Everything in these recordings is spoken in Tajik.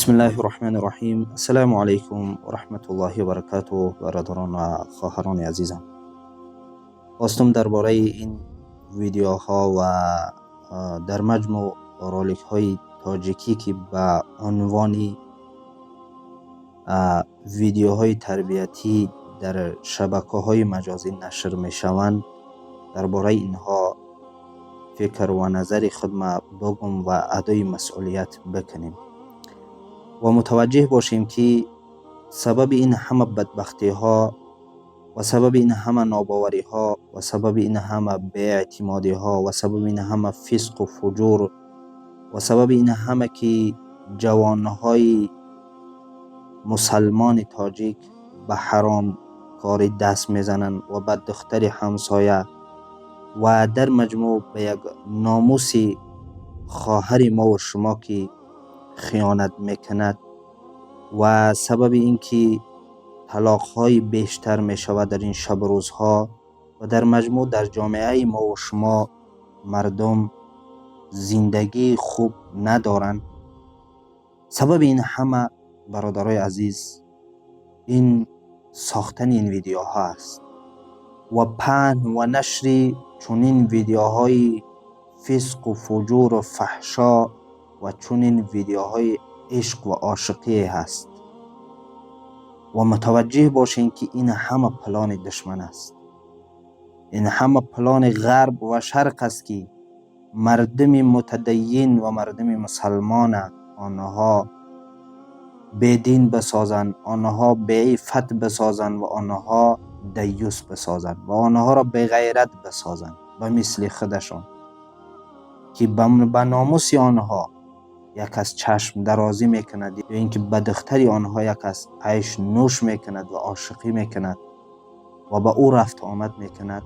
Бисмиллаҳи роҳмани роҳим. Ассалому алайкум ва раҳматуллоҳи ва баракатуҳ. Бародарон ва хоҳарони азизам, хостум дар бораи ин видеоҳо ва дар маҷмӯъ роликҳои тоҷикӣ, ки ба унвони видеоҳои тарбиятӣ дар шабакаҳои маҷозӣ нашр мешаванд, дар бораи инҳо фикр ва назари худма бигӯм ва адои масъулият бикунем ва мутаваҷҷеҳ бошем, ки сабаби ин ҳама бадбахтиҳо ва сабаби ин ҳама нобовариҳо ва сабаби ин ҳама беэътимодиҳо ва сабаби ин ҳама фисқу фуҷур ва сабаби ин ҳама, ки ҷавонҳои мусалмони тоҷик ба ҳаромкорӣ даст мезананд ва ба духтари ҳамсоя ва дар маҷмӯъ ба як номуси хоҳари мову шумо ки хиёнат мекунад ва сабаби ин ки талоқҳои бештар мешавад дар ин шабу рӯзҳо ва дар маҷмӯъ дар ҷомеаи мову шумо мардум зиндагии хуб надоранд, сабаби ин ҳама, бародарои азиз, ин сохтани ин видеоҳо аст ва паҳн ва нашри чунин видеоҳои фисқу фуҷуру фаҳшо ва чунин видеоҳои ишқ ва ошиқие ҳаст. Ва мутаваҷҷеҳ бошем, ки ин ҳама плани душман аст, ин ҳама плани ғарб ва шарқ аст, ки мардуми мутадайин ва мардуми мусалмона онҳо бедин бисозанд, онҳо беиффат бисозанд ва онҳо даюс бисозанд ва онҳоро беғайрат бисозанд ба мисли худашон, ки ба номуси онҳо як аз чашм дарозӣ мекунад ё ин ки ба духтари онҳо як аз айш нӯш мекунад ва ошиқӣ мекунад ва ба ӯ рафту омад мекунад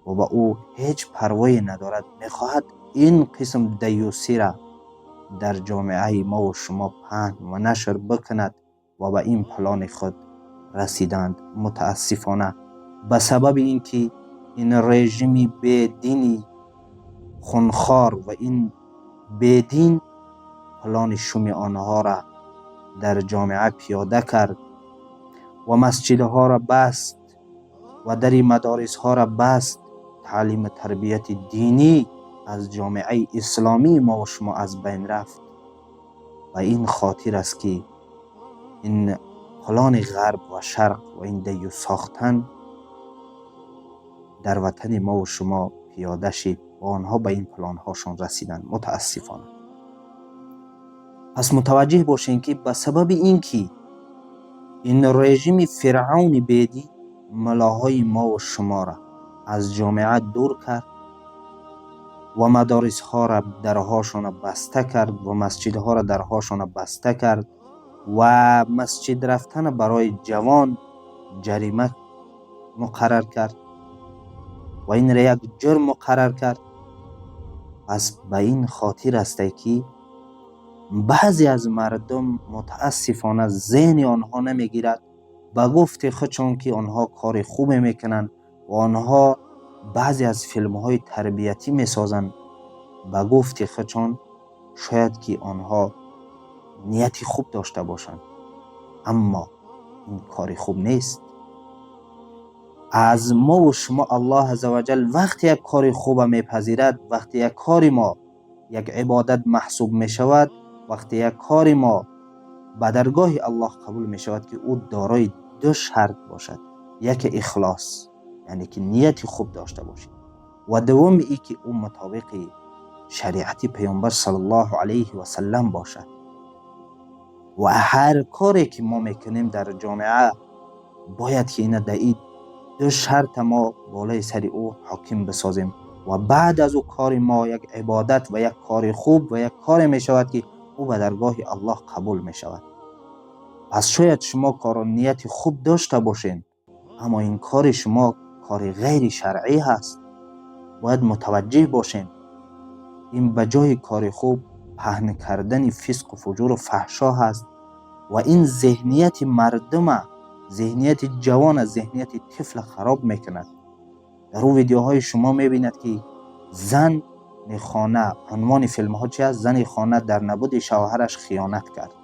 ва ба ӯ ҳеҷ парвое надорад. Мехоҳад ин қисм даюсиро дар ҷомеаи мову шумо паҳн ва нашр бикунад ва ба ин плани худ расиданд. Мутаассифона, ба сабаби ин ки ин режими бедини хунхор ва ин бедин плани шуми онҳоро дар ҷомеа пиёда кард ва масҷидҳоро баст ва дари мадорисҳоро баст, таълиму тарбияти динӣ аз ҷомеаи исломии мову шумо аз байн рафт. Ва ин хотир аст, ки ин плани ғарб ва шарқ ва ин даюс сохтан дар ватани мову шумо пиёда шид ва онҳо ба ин планҳошон расиданд, мутаассифона. Пас мутаваҷҷеҳ бошем, ки ба сабаби ин ки ин режими фиръавни бедин мулоҳои мову шуморо аз ҷомеа дур кард ва мадорисҳоро дарҳошонро баста кард ва масҷидҳоро дарҳошонро баста кард ва масҷид рафтан барои ҷавон ҷарима муқаррар кард ва инро як ҷурм муқаррар кард. Пас ба ин хотир асте, ки баъзе аз мардум, мутаассифона, зеҳни онҳо намегирад, ба гуфти худшон, ки онҳо кори хубе мекунанд ва онҳо баъзе аз филмҳои тарбиятӣ месозанд. Ба гуфти худшон, шояд ки онҳо нияти хуб дошта бошанд, аммо ин кори хуб нест. Аз мову шумо Аллоҳ азза ваҷал вақте як кори хуба мепазирад, вақте як кори мо як ибодат маҳсуб мешавад, вақте як кори мо ба даргоҳи Аллоҳ қабул мешавад, ки ӯ дорои ду шарт бошад: яке ихлос, яъне ки нияти хуб дошта бошед, ва дуввуми и ки ӯ мутобиқи шариати Паёмбар саллаллоҳу алайҳи васаллам бошад. Ва ҳар коре ки мо мекунем дар ҷомеа, бояд ки ина дар ин ду шарта мо болои сари ӯ ҳоким бисозем ва баъд аз ӯ кори мо як ибодат ва як кори хуб ва як коре мешавад, ки ӯ ба даргоҳи Аллоҳ қабул мешавад. Пас шояд шумо корро нияти хуб дошта бошед, аммо ин кори шумо кори ғайри шаръӣ ҳаст. Бояд мутаваҷҷеҳ бошем, ин ба ҷои кори хуб паҳн кардани фисқу фуҷуру фаҳшо ҳаст ва ин зеҳнияти мардума, зеҳнияти ҷавона, зеҳнияти тифла хароб мекунад. Дар ӯ видеоҳои шумо мебинад, ки зан Хона, унвони филмҳо чи аст? Зани хона дар набуди шавҳараш хиёнат кард.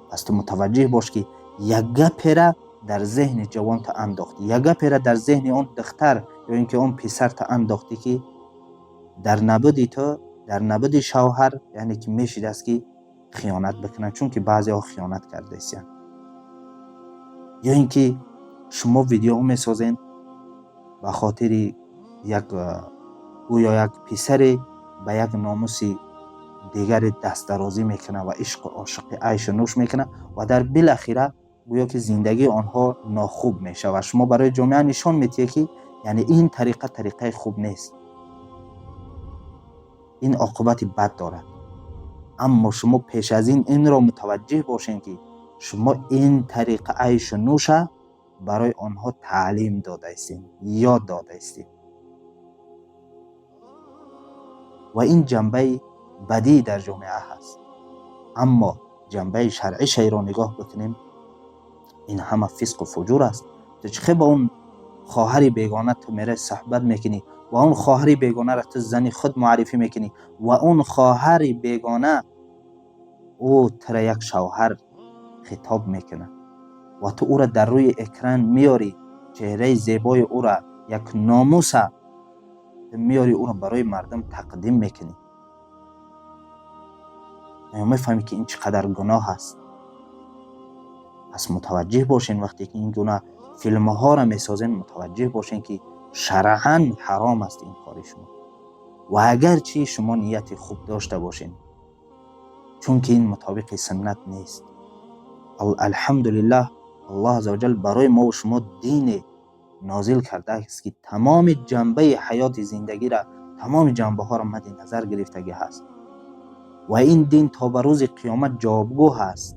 Пас ту мутаваҷҷеҳ бош, ки як гапера дар зеҳни ҷавон ту андохтӣ, як гапера дар зеҳни он духтар ё ин ки он писар ту андохтӣ, ки дар набуди ту, дар набуди шавҳар, яъне ки мешидааст, ки хиёнат бикунанд, чунки баъзеҳо хиёнат кардаистиянд. Ё ин ки шумо видеоҳо месозед ба хотири як, гӯё як писаре ба як номуси дигаре дастдарозӣ мекунад ва ишқу ошиқӣ, айшу нӯш мекунад ва дар билахира гӯё ки зиндагии онҳо нохуб мешавад. Шумо барои ҷомеа нишон медиҳед, ки яъне ин тариқа тариқаи хуб нест, ин оқибати бад дорад. Аммо шумо пеш аз ин инро мутаваҷҷеҳ бошед, ки шумо ин тариқа айшу нӯша барои онҳо таълим додаистед, ёд додаистед ва ин ҷанбаи бадӣ дар ҷомеа ҳаст. Аммо ҷанбаи шаръӣ шайро нигоҳ бикунем, ин ҳама фисқу фуҷур аст. Ту чӣ хел ба он хоҳари бегона ту мераи, суҳбат мекунӣ ва он хоҳари бегонаро ту зани худ муаррифӣ мекунӣ ва он хоҳари бегона ӯ тура як шавҳар хитоб мекунад ва ту ӯра дар рӯи экран меёрӣ, чеҳраи зебои ӯра, як номуса ту меёрӣ, ӯро барои мардум тақдим мекунӣ? Оё мефаҳмӣ, ки ин чӣ қадар гуноҳ аст? Пас мутаваҷҷеҳ бошен, вақте ки ин гуна филмҳоро месозен, мутаваҷҷеҳ бошен, ки шаръан ҳаром аст ин кори шумо ва агарчи шумо нияти хуб дошта бошен, чунки ин мутобиқи суннат нест. Алҳамдулиллаҳ, Аллоҳ азза ваҷал барои мову шумо дине нозил кардааст, ки тамоми ҷанбаи ҳаёти зиндагиро, тамоми ҷанбаҳоро мадди назар гирифтагӣ ҳаст ва ин дин то ба рӯзи қиёмат ҷавобгӯ ҳаст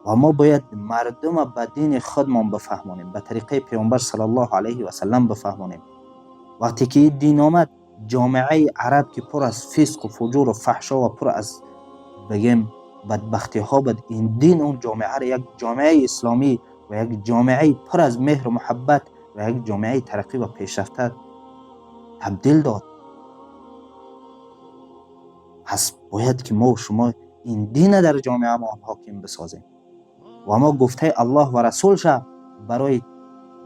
ва мо бояд мардума ба дини худмон бифаҳмонем, ба тариқаи Паёмбар саллаллоҳу алайҳи васаллам бифаҳмонем. Вақте ки ин дин омад, ҷомеаи араб, ки пур аз фисқу фуҷуру фаҳшо ва пур аз, бигем, бадбахтиҳо буд, ин дин он ҷомеаро як ҷомеаи исломӣ ва як ҷомеаи пур аз меҳру муҳаббат ва як ҷомеаи тараққӣ ва пешрафта табдил дод. Пас бояд ки мо шумо ин дина дар ҷомеаамон ҳоким бисозем ва мо гуфтаи Аллоҳ ва расулша барои,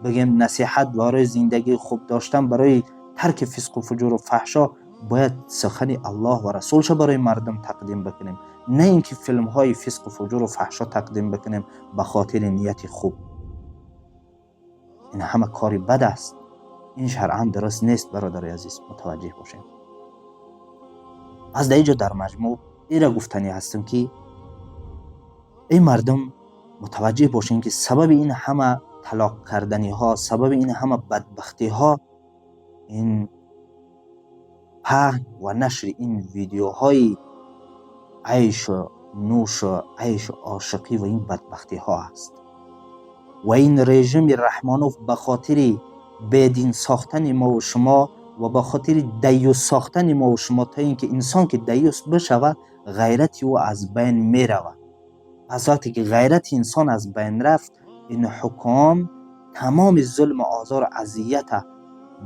бигем, насиҳат, барои зиндагии хуб доштан, барои тарки фисқу фуҷуру фаҳшо бояд сухани Аллоҳ ва расулша барои мардум тақдим бикунем, на ин ки филмҳои фисқу фуҷуру фаҳшо тақдим бикунем ба хотири нияти хуб. Ин ҳама кори бад аст, ин шаръан дуруст нест. Бародари азиз, мутаваҷҷеҳ бошем. Пас дар инҷо дар маҷмӯъ инро гуфтанӣ ҳастам, ки эй мардум, мутаваҷҷеҳ бошем, ки сабаби ин ҳама талоқ карданиҳо, сабаби ин ҳама бадбахтиҳо ин паҳн ва нашри ин видеоҳои айшу нӯшу айшу ошиқӣ ва ин бадбахтиҳо аст. Ва ин режими Раҳмонов ба хотири бедин сохтани мову шумо ва ба хотири даюс сохтани мову шумо, то ин ки инсон ки даюс бишавад, ғайрати ӯ аз байн меравад. Пас вақте ки ғайрати инсон аз байн рафт, ин ҳуком тамоми зулму озору азията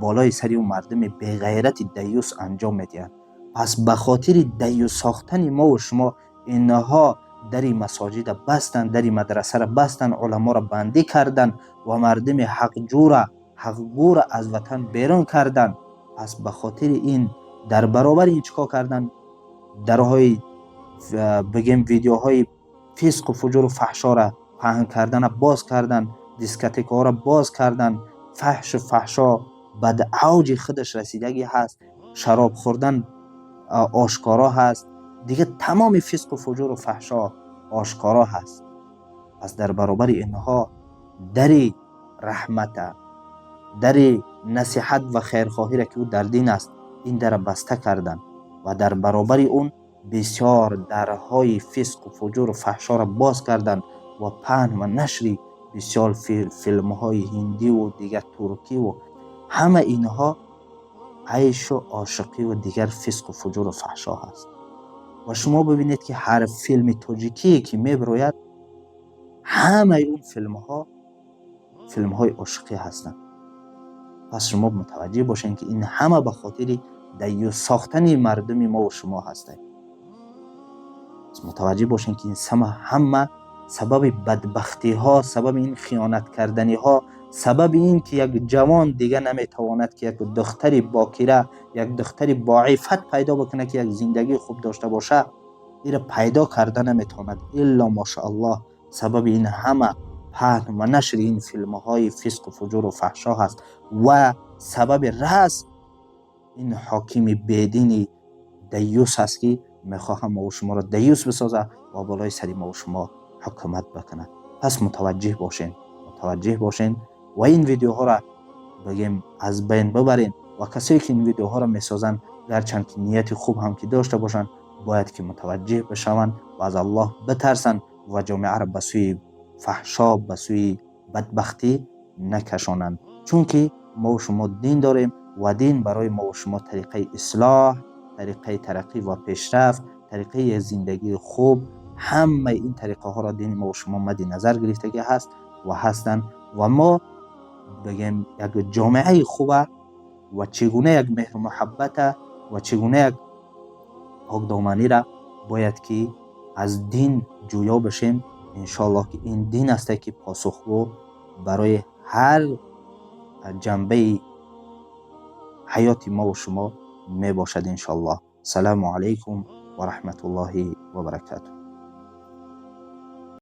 болои сари ӯ мардуми беғайрати даюс анҷом медиҳанд. Пас ба хотири даюс сохтани мову шумо инҳо дари масоҷида бастанд, дари мадрасаро бастанд, уламоро бандӣ карданд ва мардуми ҳақҷӯра, ҳақгӯра аз ватан берун карданд. Пас ба хотири ин, дар баробари ин чӣ кор карданд? Дарҳои, бигем, видеоҳои фисқу фуҷуру фаҳшоро паҳн кардана боз карданд, дискотекаҳоро боз карданд. Фаҳшу фаҳшо ба авҷи худаш расидагӣ ҳаст, шароб хӯрдан ошкоро ҳаст, дигар тамоми фисқу фуҷуру фаҳшо ошкоро ҳаст. Пас дар баробари инҳо дари раҳмата, дари насиҳат ва хайрхоҳиро, ки ӯ дар дин аст, ин дара баста карданд ва дар баробари он бисёр дарҳои фисқу фуҷуру фаҳшоро боз карданд ва паҳн ва нашри бисёр филмҳои ҳиндиву дигар туркиву ҳама инҳо айшу ошиқиву дигар фисқу фуҷуру фаҳшо ҳаст. Ва шумо бибинед, ки ҳар филми тоҷикие ки мебирояд, ҳамаи он филмҳо филмҳои ошиқӣ ҳастанд. Пас шумо мутаваҷҷеҳ бошед, ки ин ҳама ба хотири Даюс сохтани мардуми мо ва шумо ҳастед. Мутаваҷҷеҳ бошем, ки ин ҳама сабаби бадбахтиҳо, сабаби ин хиёнат карданиҳо, сабаби ин ки як ҷавон дига наметавонад, ки як духтари бокира, як духтари боиффат пайдо бикунад, ки як зиндагии хуб дошта боша, иро пайдо карда наметавонад, илло мошааллоҳ. Сабаби ин ҳама паҳн ва нашри ин филмҳои фисқу фуҷуру фаҳшо ҳаст ва сабаби раъс ин ҳокими бедини даюс аст, ки мехоҳам мову шуморо даюс бисозад ва болои сари мову шумо ҳукумат бикунад. Пас мутаваҷҷеҳ бошен, мутаваҷҷеҳ бошен ва ин видеоҳоро бигем, аз байн бибарен. Ва касое ки ин видеоҳоро месозанд, гарчанд ки нияти хуб ҳам ки дошта бошанд, бояд ки мутаваҷҷеҳ бишаванд ва аз Аллоҳ битарсанд ва ҷомеаро ба сӯи фаҳшо, ба сӯи бадбахтӣ накашонанд, чунки мо шумо дин дорем ва дин барои мо шумо тариқаи ислоҳ, тариқаи тараққӣ ва пешрафт, тариқаи зиндагии хуб. Ҳамаи ин тариқаҳоро дини мо шумо мадди назар гирифтагӣ ҳаст ва ҳастанд. Ва мо бигем, як ҷомеаи хуба ва чӣ гуна як меҳру муҳаббата ва чӣ гуна як покдоманиро бояд ки аз дин ҷӯё бишем, иншоаллоҳ, ки ин дин асте, ки посухгӯ барои ҳар ҷанбаи ҳаёти мову шумо мебошад, иншоаллоҳ. Салому алайкум ва раҳматуллоҳи ва баракатуҳ.